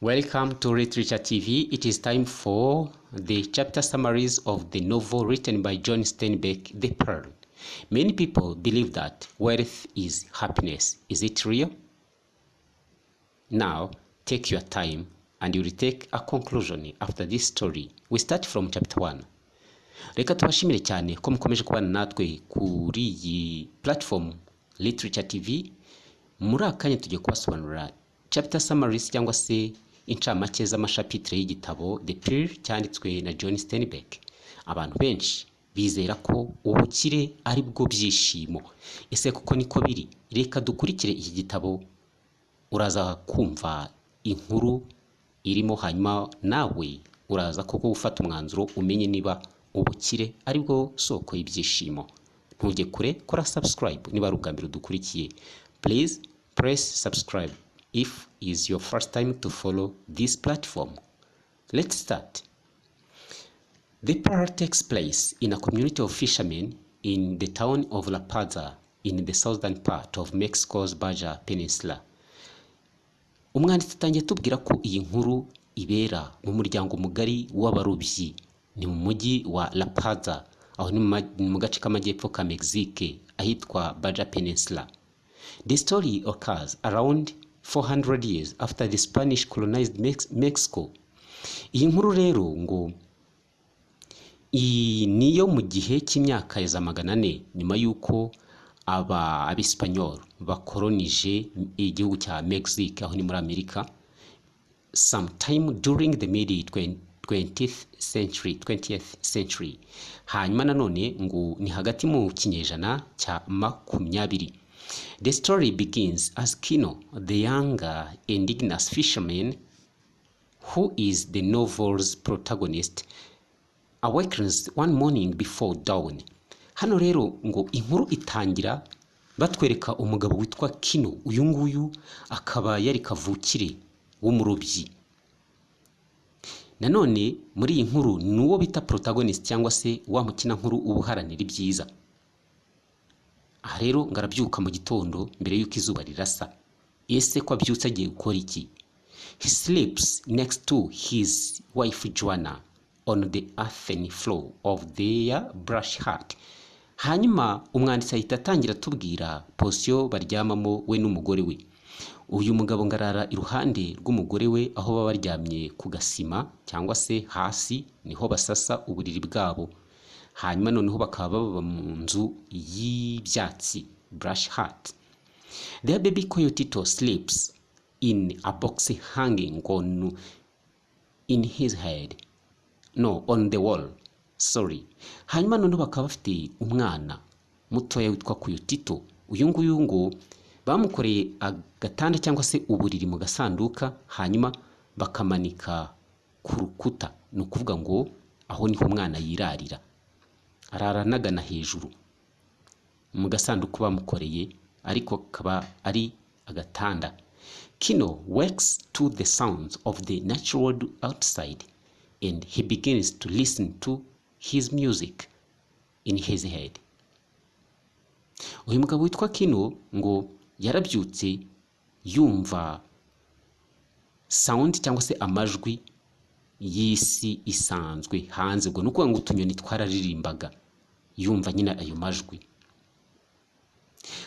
Welcome to Literature TV. It is time for the chapter summaries of the novel written by John Steinbeck, The Pearl. Many people believe that wealth is happiness. Is it real? Now, take your time and you will take a conclusion after this story. We start from chapter 1. Reka tubashimire cyane ko mukomeje kubana natwe kuri iyi platform Literature TV. Muri aka kanya tugiye kubasobanurira chapter summaries cyangwa se incamake z'amashapitire y'igitabo The Pearl cyanditswe na John Steinbeck. Abantu benshi bizera ko ubukire ari bwo byishimo. Ese kuko niko biri? Reka dukurikire iki gitabo, uraza kumva inkuru irimo, hanyuma nawe uraza koko gufata umwanzuro umenye niba ubukire ari bwo soko y'ibyishimo. Ntujye kure, kora subscribe niba ari ubwa mbere udukurikiye. Please press subscribe if is your first time to follow this platform. Let's start. The Pearl takes place in a community of fishermen in the town of La Paz in the southern part of Mexico's Baja Peninsula. Umwanditsi atangiye atubwira ko iyi nkuru ibera mu muryango mugari w'abarobyi, ni mu mujyi wa La Paz, aho ni mu gace k'amajyepfo ka Mexique ahitwa Baja Peninsula. The story occurs around 400 years after the Spanish colonized Mexico. Iyi nkuru rero ngo iyi niyo mu gihe cy'imyaka ya za 400 nyuma y'uko aba Abisipanyol bakoronije igihugu cya Mexique, aho ni muri Amerika, sometime during the mid 20th century. Hanyuma nanone ngo ni hagati mu kinyejana cya 20. The story begins as Kino, the younger indigenous fisherman who is the novel's protagonist, awakens one morning before dawn. Hano rero ngo inkuru itangira batwereka umugabo witwa Kino. Uyu nguyu akaba yari kavukire w'umurobyi. Nanone muri iyi nkuru ni uwo bita protagonist cyangwa se wa mukinankuru uba uharanira ibyiza. Aha rero ngo arabyuka mu gitondo mbere y'uko izuba rirasa. Ese ko abyutse agiye gukora iki? He sleeps next to his wife Juana on the earthen floor of their brush hut. Hanyuma umwanditsi ahita atangira atubwira position baryamamo we n'umugore we. Uyu mugabo ngo arara iruhande rw'umugore we, aho baba baryamye ku gasima cyangwa se hasi, niho basasa uburiri bwabo. Hanyuma noneho bakaba baba mu nzu y'ibyatsi, brush hut. Their baby Coyotito sleeps in a box hanging on in his head, no, on the wall, sorry. Hanyuma noneho bakaba bafite umwana mutoya witwa Coyotito. Uyu nguyu ngo bamukoreye agatanda cyangwa se uburiri mu gasanduka, hanyuma bakamanika ku rukuta. Ni ukuvuga ngo aho niho umwana yirarira, arara anagana hejuru mu gasanduku bamukoreye, ariko kaba ari agatanda. Kino wakes to the sounds of the natural world outside and he begins to listen to his music in his head. Uyu mugabo witwa Kino ngo yarabyutse yumva sound cyangwa se amajwi y'isi isanzwe hanze. Ubwo ni ukuvuga ngo utunyoni twararirimbaga, yumva nyine ayo majwi.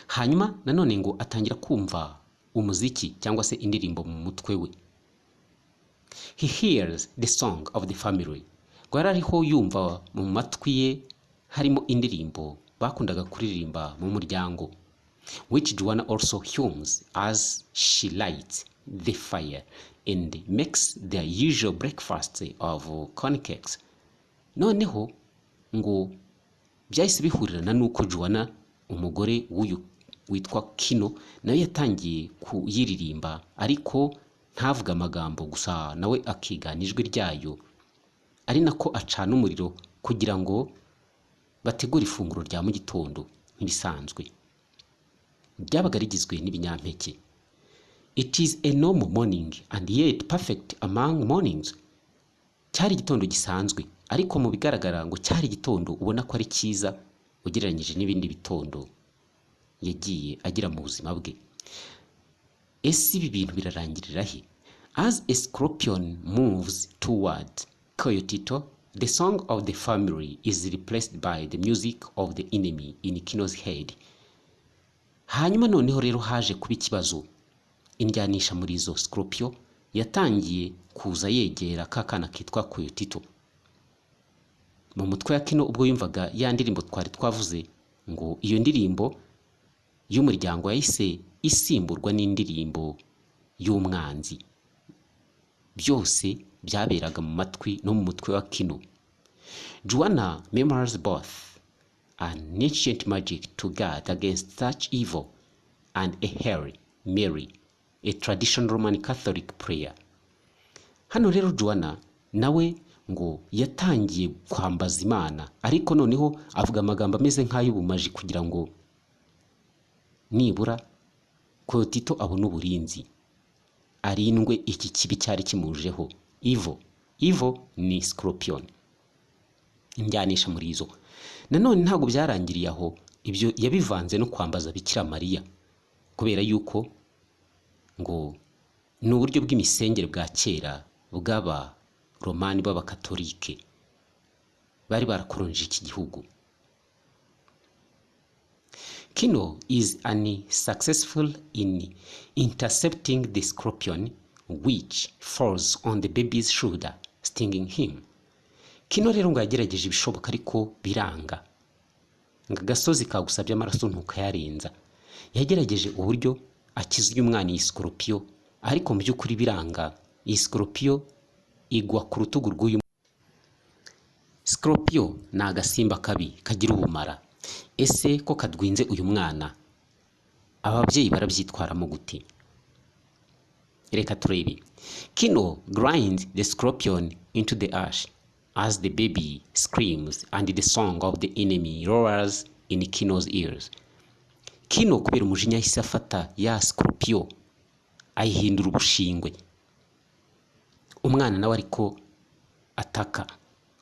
Hanyuma nanone ngo atangira kumva umuziki cyangwa se indirimbo mu mutwe we. He hears the song of the family. Ngo yari ariho yumva mu matwi ye harimo indirimbo bakundaga kuririmba mu muryango, which Juana also hums as she lights the fire and makes their usual breakfast of corncakes. Noneho ngo byahise bihurirana n'uko Juana, umugore w'uyu witwa Kino, nawe yatangiye kuyiririmba, ariko ntavuge amagambo gusa, nawe akigana ijwi ryayo, ari nako acana umuriro kugira ngo bategure ifunguro rya mu gitondo nk'ibisanzwe ryabaga rigizwe n'ibinyampeke. It is a normal morning and yet perfect among mornings. Cyari igitondo gisanzwe, ariko mu bigaragara ngo cyari igitondo ubona ko ari cyiza ugereranyije n'ibindi bitondo yagiye agira mu buzima bwe. Ese ibi bintu birarangirira he? As a scorpion moves toward Coyotito, the song of the family is replaced by the music of the enemy in Kino's head. Hanyuma noneho rero haje kuba ikibazo. Indyanisha muri izo scorpion yatangiye kuza yegera ka kana kitwa Coyotito. Mu mutwe wa Kino, ubwo yumvaga ya ndirimbo twari twavuze, ngo iyo ndirimbo y'umuryango yahise isimburwa n'indirimbo y'umwanzi. Byose byaberaga mu matwi no mu mutwe wa Kino. Juana murmurs both an ancient magic to guard against such evil and a Hail Mary, a traditional Roman Catholic prayer. Hano rero Juana nawe ngo yatangiye kwambaza Imana, ariko noneho avuga amagambo ameze nk'ay'ubumaji kugira ngo nibura Coyotito abone uburinzi, arindwe iki kibi cyari kimujeho. Evil, evil ni scorpion, indyanisha muri izo. Nanone ntabwo byarangiriye aho, ibyo yabivanze no kwambaza Bikira Mariya, kubera yuko ngo ni uburyo bw'imisengere bwa kera bw'aba Romani b'Abakatolike bari barakoronje iki gihugu. Kino is unsuccessful in intercepting the scorpion, which falls on the baby's shoulder, stinging him. Kino rero ngo yagerageje ibishoboka ariko biranga, ngo agasozi kagusabye amaraso ntukayarenza. Yagerageje uburyo akiza uyu mwana iyi scorpion, ariko mu by'ukuri biranga. Iyi scorpion igwa ku rutugu rw'uyu. Scorpion ni agasimba kabi kagira ubumara. Ese ko kadwinze uyu mwana, ababyeyi barabyitwaramo gute? Reka turebe. Kino grinds the scorpion into the ash as the baby screams and the song of the enemy roars in Kino's ears. Kino kubera umujinya yahise afata ya scorpion ayihindura ubushingwe. Umwana nawe ariko ataka,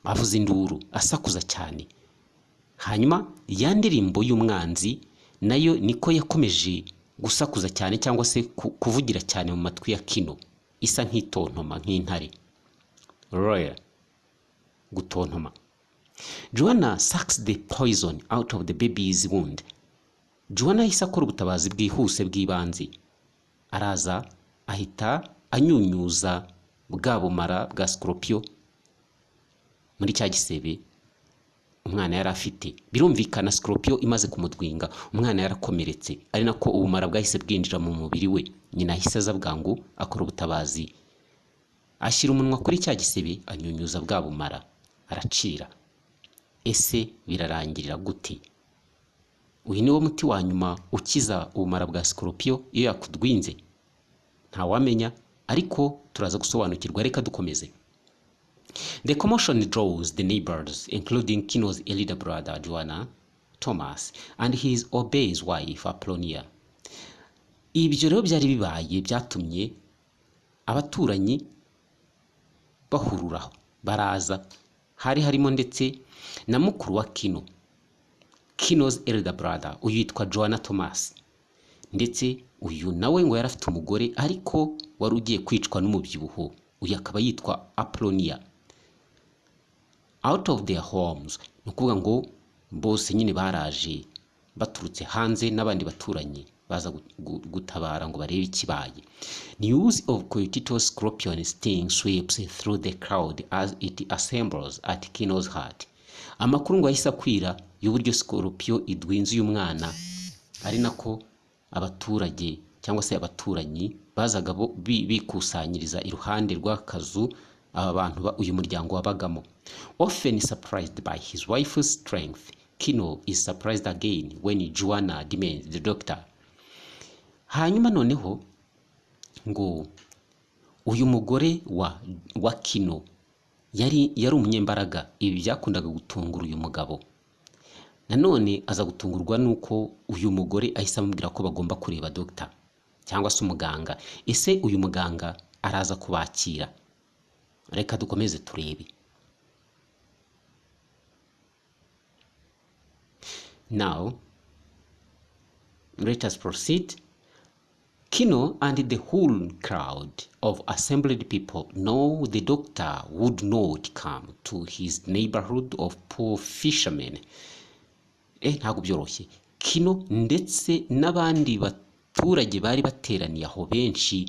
avuza induru, asakuza cyane. Hanyuma ya ndirimbo y'umwanzi nayo niko yakomeje gusakuza cyane, cyangwa se kuvugira cyane mu matwi ya Kino, isa nk'itontoma nk'intare. Roar, gutontoma. Juana sucks the poison out of the baby's wound. Juana yahise akora ubutabazi bwihuse bw'ibanze, araza ahita anyunyuza bwa bumara bwa scorpion muri cya gisebe umwana yari afite. Birumvikana, scorpion imaze kumudwinga umwana yarakomeretse, ari nako ubumara bwahise bwinjira mu mubiri we. Nyina ahise aza bwangu, akora ubutabazi, ashyira umunwa kuri cya gisebe, anyunyuza bwa bumara, aracira. Ese birarangirira gute? Uyu ni wo muti wa nyuma ukiza ubumara bwa scorpion iyo yakudwinze? Ntawamenya, ariko turaza gusobanukirwa. Reka dukomeze. The commotion draws the neighbors, including Kino's elder brother Juana Thomas and his obese wife Apollonia. Ibyo rero byari bibaye byatumye abaturanyi bahurura, baraza. Hari harimo ndetse na mukuru wa Kino, Kino's elder brother, uyu yitwa Joanna Thomas. Ndetse uyu nawe ngo yari afite umugore ariko wari ugiye kwicwa n'umubyibuho, uyu akaba yitwa Apollonia. Out of their homes, ni ukuvuga ngo bose nyine baraje baturutse hanze n'abandi baturanyi, baza gutabara ngo barebe ikibaye. News of Coyotito's scorpion sting sweeps through the crowd as it assembles at Kino's hut. Amakuru ngo yahise akwira y'uburyo scorpion idwinze uyu mwana, ari nako abaturage cyangwa se abaturanyi bazaga bikusanyiriza iruhande rw'akazu aba bantu uyu muryango wabagamo. Often surprised by his wife's strength, Kino is surprised again when Juana demands the doctor. Hanyuma noneho ngo uyu mugore wa Kino yari umunyembaraga. Ibi byakundaga gutungura uyu mugabo. Nanone aza gutungurwa n'uko uyu mugore ahise amubwira ko bagomba kureba dogita cyangwa se umuganga. Ese uyu muganga araza kubakira? Reka dukomeze turebe. Now let us proceed. Kino and the whole crowd of assembled people know the doctor would not come to his neighborhood of poor fishermen. Ntabwo byoroshye. Kino ndetse n'abandi baturage bari bateraniye aho benshi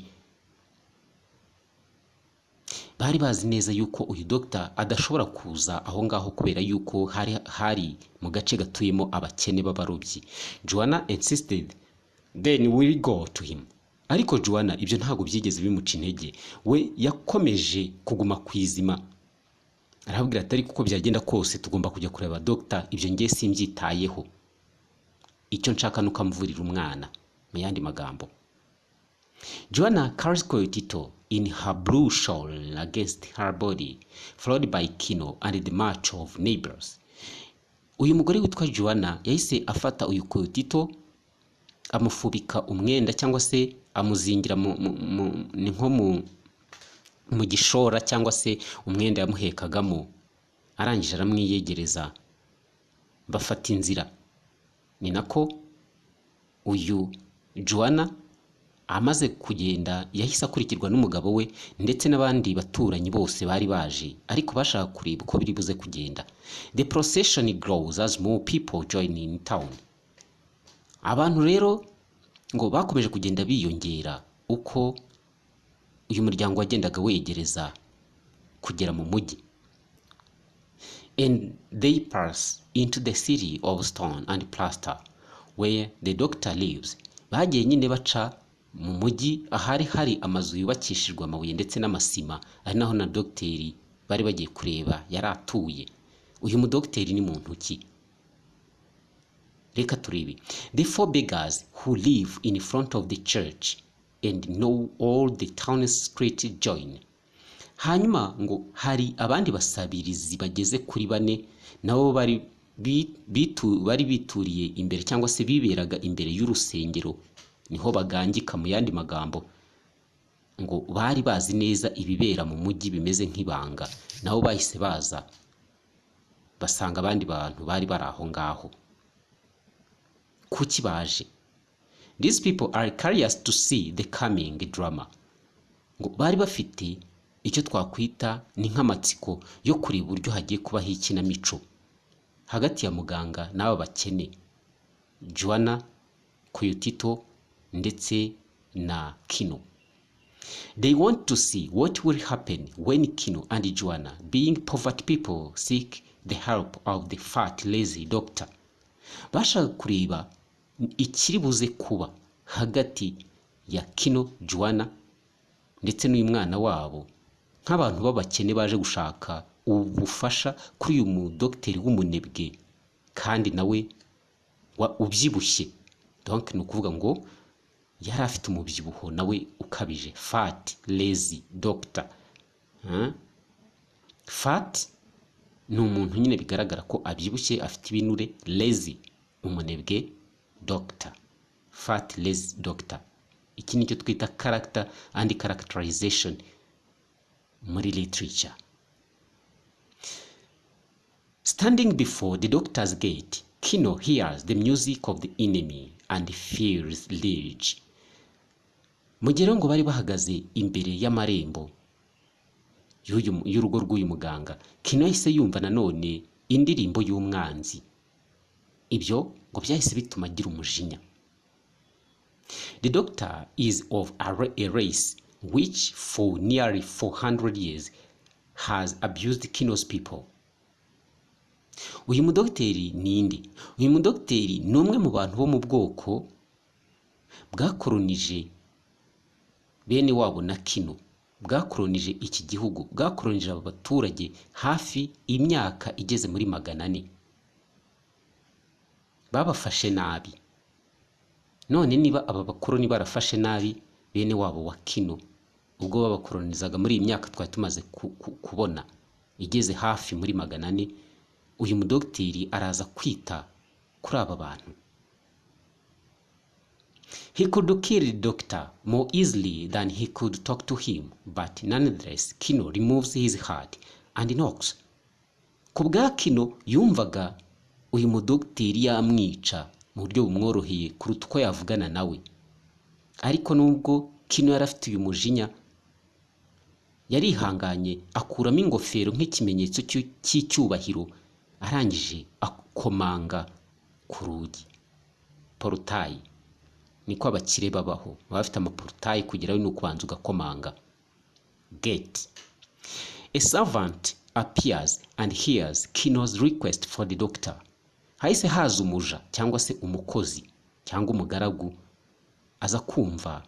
bari bazi neza yuko uyu dogita adashobora kuza aho ngaho, kubera yuko hari mu gace gatuyemo abakene b'abarobyi. Juana insisted, "Then we'll go to him." Ariko Juana ibyo ntabwo byigeze bimuca intege. We yakomeje kuguma ku izima, arababwira ati: "Ariko uko byagenda kose tugomba kujya kureba dogita. Ibyo ngiye simbyitayeho, icyo nshaka ni uko amvurira umwana." Mu yandi magambo, Juana carries Coyotito in her blue shawl against her body, followed by Kino and the march of neighbors. Uyu mugore witwa Juana yahise afata uyu Coyotito, amufubika umwenda cyangwa se amuzingira mu, ni nko mu gishora cyangwa se umwenda yamuhekagamo, arangije aramwiyegereza, bafata inzira. Ni nako uyu Juana amaze kugenda yahise akurikirwa n'umugabo we ndetse n'abandi baturanyi bose bari baje, ariko bashaka kureba uko biri buze kugenda. The procession grows as more people join in town. Abantu rero ngo bakomeje kugenda biyongera uko uyu muryango wagendaga wegereza kugera mu mujyi. And they pass into the city of stone and plaster where the doctor lives. Bagiye nyine baca mu mujyi ahari hari amazu yubakishijwe amabuye ndetse n'amasima, ari naho na dogiteri bari bagiye kureba yari atuye. Uyu mudogiteri ni muntu ki? Reka turebe. The four beggars who live in front of the church and know all the town street join. Hanyuma ngo hari abandi basabirizi bageze kuri bane, nabo bari bituriye imbere cyangwa se biberaga imbere y'urusengero, niho bagangika. Mu yandi magambo, ngo bari bazi neza ibibera mu mujyi bimeze nk'ibanga. Nabo bahise baza basanga abandi bantu bari bari aho ngaho. Kuki baje? These people are curious to see the coming drama. Ngo bari bafite icyo twakwita ni nk'amatsiko yo kureba uburyo hagiye kubaho ikinamico hagati ya muganga n'aba bakene, Juana, Coyotito ndetse na Kino. They want to see what will happen when Kino and Juana, being poverty people, seek the help of the fat, lazy doctor. Bashaka kureba ikiri buze kuba hagati ya Kino, Juana ndetse n'uyu mwana wabo, nk'abantu b'abakene baje gushaka ubufasha kuri uyu mudogiteri w'umunebwe kandi nawe ubyibushye. Donc ni ukuvuga ngo yari afite umubyibuho nawe ukabije. Fat, lazy doctor. Huh? Fat ni umuntu nyine bigaragara ko abyibushye, afite ibinure. Lazy, umunebwe. Doctor, fat, lazy doctor. Iki nicyo twita character and characterization muri literature. Standing before the doctor's gate, Kino hears the music of the enemy and feels rage. Mu gihe rero ngo bari bahagaze imbere y'amarembo y'urugo rw'uyu muganga, Kino yahise yumva nanone indirimbo y'umwanzi. Ibyo ngo byahise bituma agira umujinya. The doctor is of a race which for nearly 400 years has abused Kino's people. Uyu mudogiteri ni nde? Uyu mudogiteri ni umwe mu bantu bo mu bwoko bwakoronije bene wabo na Kino, bwakoronije iki gihugu, bwakoronije aba baturage hafi imyaka igeze muri 400. Babafashe nabi. None niba aba bakoroni barafashe nabi bene wabo wa Kino ubwo babakoronizaga muri iyi myaka twari tumaze kubona igeze hafi muri 400, uyu mudogiteri araza kwita kuri aba bantu? He could kill the doctor more easily than he could talk to him, but nonetheless Kino removes his hat and knocks. Ku bwa Kino, yumvaga uyu mudogiteri yamwica mu buryo bumworoheye kuruta uko yavugana nawe. Ariko nubwo Kino yari afite uyu mujinya, yarihanganye akuramo ingofero nk'ikimenyetso cy'icyubahiro, arangije akomanga ku rugi, portail. Niko abakire babaho, baba bafite amaportail, kugerayo ni ukubanza ugakomanga, gate. A servant appears and hears Kino's request for the doctor. Hahise haza umuja cyangwa se umukozi cyangwa umugaragu, aza kumva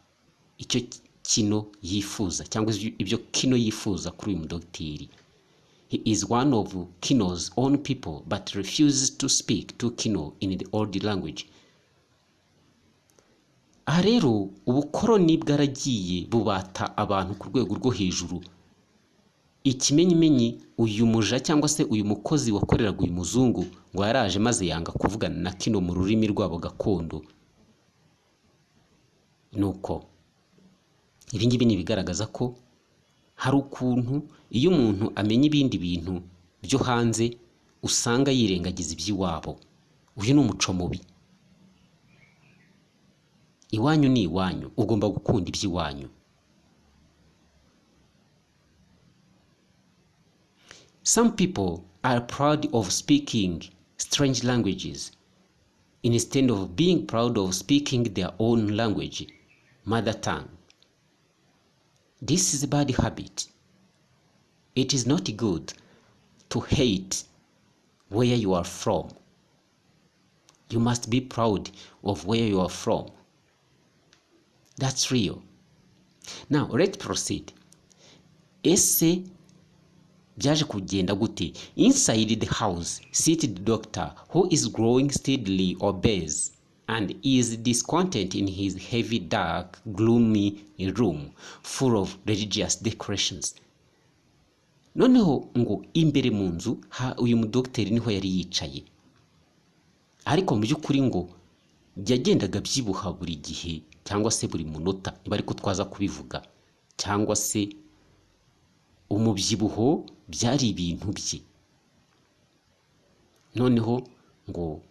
icyo Kino yifuza cyangwa ibyo Kino yifuza kuri uyu mudogiteri. He is one of Kino's own people but refuses to speak to Kino in the old language. Aha rero ubukoroni bwaragiye bubata abantu ku rwego rwo hejuru. Ikimenyimenyi, uyu muja cyangwa se uyu mukozi wakoreraga uyu muzungu ngo yaraje maze yanga kuvugana na Kino mu rurimi rwabo gakondo. Nuko ibi ngibi ni ibigaragaza ko hari ukuntu iyo umuntu amenya ibindi bintu byo hanze usanga yirengagiza iby'iwabo. Uyu ni umuco mubi. Iwanyu ni iwanyu, ugomba gukunda iby'iwanyu. Some people are proud of speaking strange languages instead of being proud of speaking their own language, mother tongue. This is a bad habit. It is not good to hate where you are from. You must be proud of where you are from. That's real. Now, let's proceed. Ese byaje kugenda gute? Inside the house seated the doctor, who is growing steadily obese and is discontent in his heavy, dark, gloomy room full of religious decorations. Noneho ngo imbere mu nzu uyu mudogiteri niho yari yicaye, ariko mu by'ukuri ngo yagendaga abyibuha buri gihe cyangwa se buri munota, niba ariko twaza kubivuga, cyangwa se umubyibuho byari ibintu bye. Noneho ngo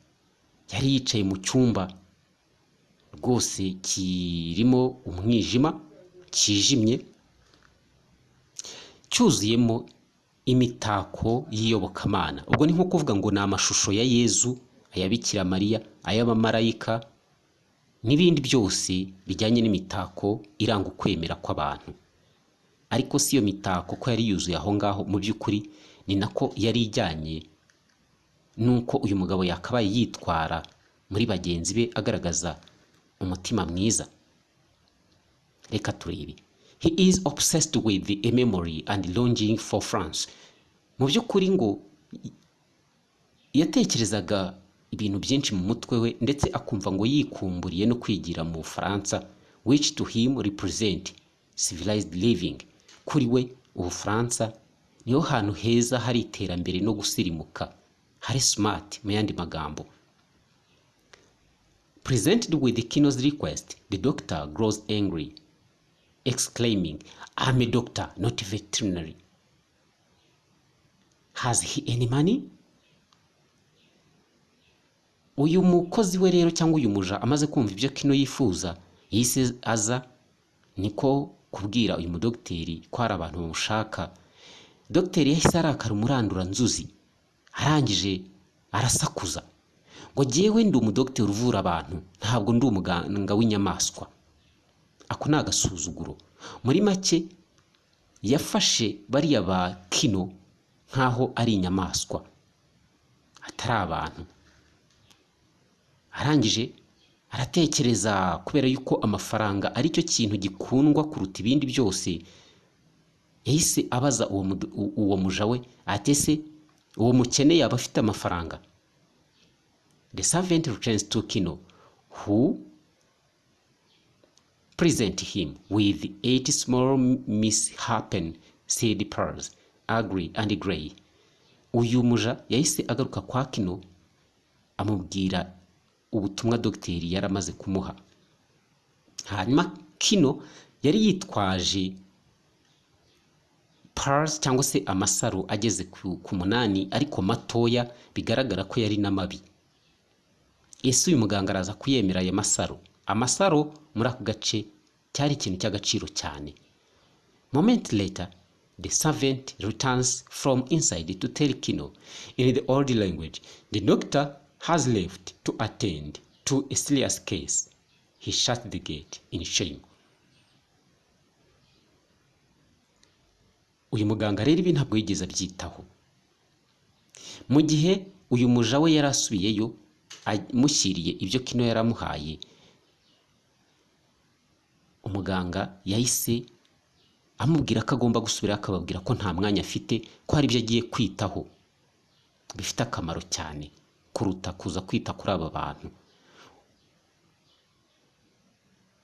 yari yicaye mu cyumba rwose kirimo umwijima, kijimye, cyuzuyemo imitako y'iyobokamana. Ubwo ni nko kuvuga ngo ni amashusho ya Yezu, aya Bikira Mariya, ay'abamarayika n'ibindi byose bijyanye n'imitako iranga ukwemera kw'abantu. Ariko si iyo mitako ko yari yuzuye aho ngaho, mu by'ukuri ni nako yari ijyanye nuko uyu mugabo yakabaye yitwara muri bagenzi be, agaragaza umutima mwiza. Reka turebe. He is obsessed with a memory and longing for France. Mu by'ukuri ngo yatekerezaga ibintu byinshi mu mutwe we, ndetse akumva ngo yikumburiye no kwigira mu Bufaransa, which to him represent civilized living. Kuri we Ubufaransa niho hantu heza hari iterambere no gusirimuka, hari smart mu yandi magambo. Presented with Kino's request, the doctor grows angry, exclaiming, "I'm a doctor, not a veterinary. Has he any money?" Uyu mukozi we rero cyangwa uyu muja amaze kumva ibyo Kino yifuza, yahise aza niko kubwira uyu mudogiteri ko hari abantu bamushaka. Dogiteri yahise arakara umuranduranzuzi, arangije arasakuza ngo: "Jyewe ndi umudogiteri uvura abantu, ntabwo ndi umuganga w'inyamaswa." Ako ni agasuzuguro. Muri make yafashe bariya ba Kino nk'aho ari inyamaswa, atari abantu. Arangije aratekereza, kubera yuko amafaranga ari cyo kintu gikundwa kuruta ibindi byose, yahise abaza uwo muja we ati: "Ese uwo mukene yaba afite amafaranga?" The servant returns to Kino, who present him with eight small misshapen seed pearls, ugly and grey. Uyu muja yahise agaruka kwa Kino, amubwira ubutumwa dogiteri yari amaze kumuha. Hanyuma Kino yari yitwaje pearls cyangwa se amasaro ageze ku 8, ariko matoya, bigaragara ko yari n'amabi. Ese uyu muganga araza kuyemera aya masaro? Amasaro muri ako gace Cyari ikintu cy'agaciro cyane. Moment later, the servant returns from inside to tell Kino in the old language the doctor has left to attend to a serious case. He shut the gate in shame. Uyu muganga rero ibi ntabwo yigeze abyitaho. Mu gihe uyu muja we yari asubiyeyo amushyiriye ibyo Kino yari amuhaye, umuganga yahise amubwira ko agomba gusubira, akababwira ko nta mwanya afite, ko hari ibyo agiye kwitaho bifite akamaro cyane kuruta kuza kwita kuri aba bantu.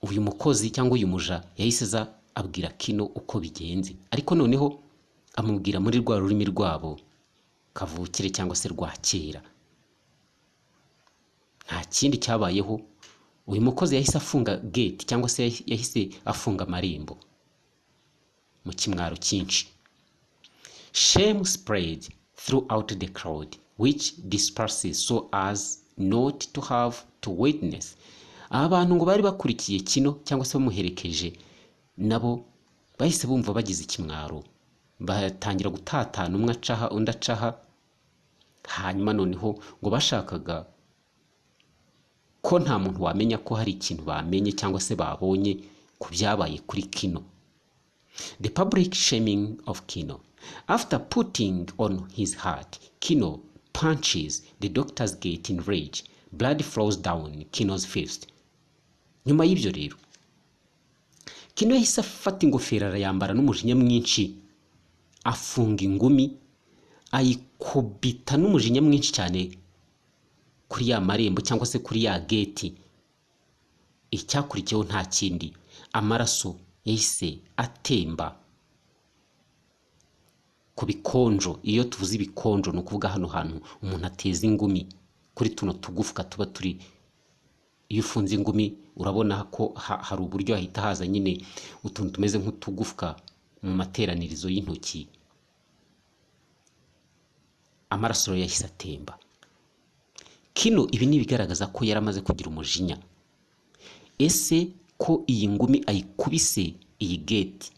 Uyu mukozi cyangwa uyu muja yahise aza abwira Kino uko bigenze, ariko noneho amubwira muri rwa rurimi rwabo kavukire cyangwa se rwa kera. Nta kindi cyabayeho, uyu mukozi yahise afunga gate cyangwa se yahise afunga amarembo mu kimwaro cyinshi. Shame spread throughout the crowd, which disperses so as not to have to witness. Aba bantu ngo bari bakurikiye Kino cyangwa se bamuherekeje, nabo bahise bumva bagize ikimwaro, batangira gutatana, umwe acaha undi acaha. Hanyuma noneho ngo bashakaga ko nta muntu wamenya ko hari ikintu bamenye cyangwa se babonye ku byabaye kuri Kino. The public shaming of Kino. After putting on his hat, Kino punches the doctor's gate in rage. Blood flows down Kino's fist. Nyuma y'ibyo rero, Kino yahise afata ingofero arayambara n'umujinya mwinshi, afunga ingumi, ayikubita n'umujinya mwinshi cyane kuri ya marembo cyangwa se kuri ya gate. Icyakurikiyeho nta kindi, amaraso yahise atemba ku bikonjo. Iyo tuvuze ibikonjo ni ukuvuga hano hantu umuntu ateza ingumi, kuri tuno tugufwa tuba turi, iyo ufunze ingumi urabona ko hari uburyo hahita haza nyine utuntu tumeze nk'utugufwa mu materanirizo y'intoki. Amaraso rero yahise atemba. Kino ibi ni ibigaragaza ko yari amaze kugira umujinya. Ese ko iyi ngumi ayikubise iyi gate,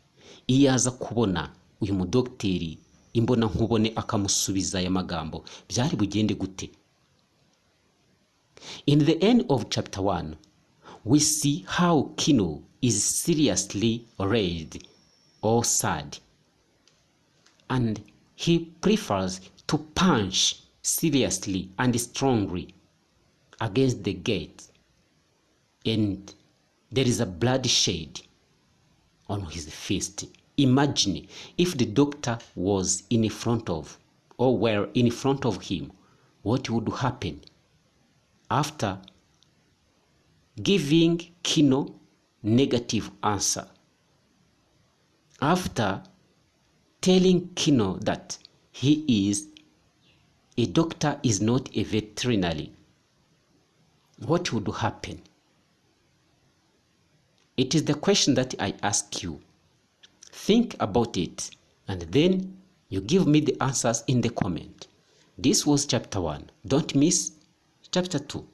iyo aza kubona uyu mudogiteri imbona nkubone akamusubiza aya magambo, byari bugende gute? In the end of chapter 1, we see how Kino is seriously raged or sad, and he prefers to punch seriously and strongly against the gate, and there is a bloodshed on his fist. Imagine if the doctor was in front of or were in front of him, what would happen after giving Kino negative answer, after telling Kino that he is a doctor, is not a veterinary? What would happen? It is the question that I ask you. Think about it and then you give me the answers in the comment. This was chapter 1. Don't miss chapter 2.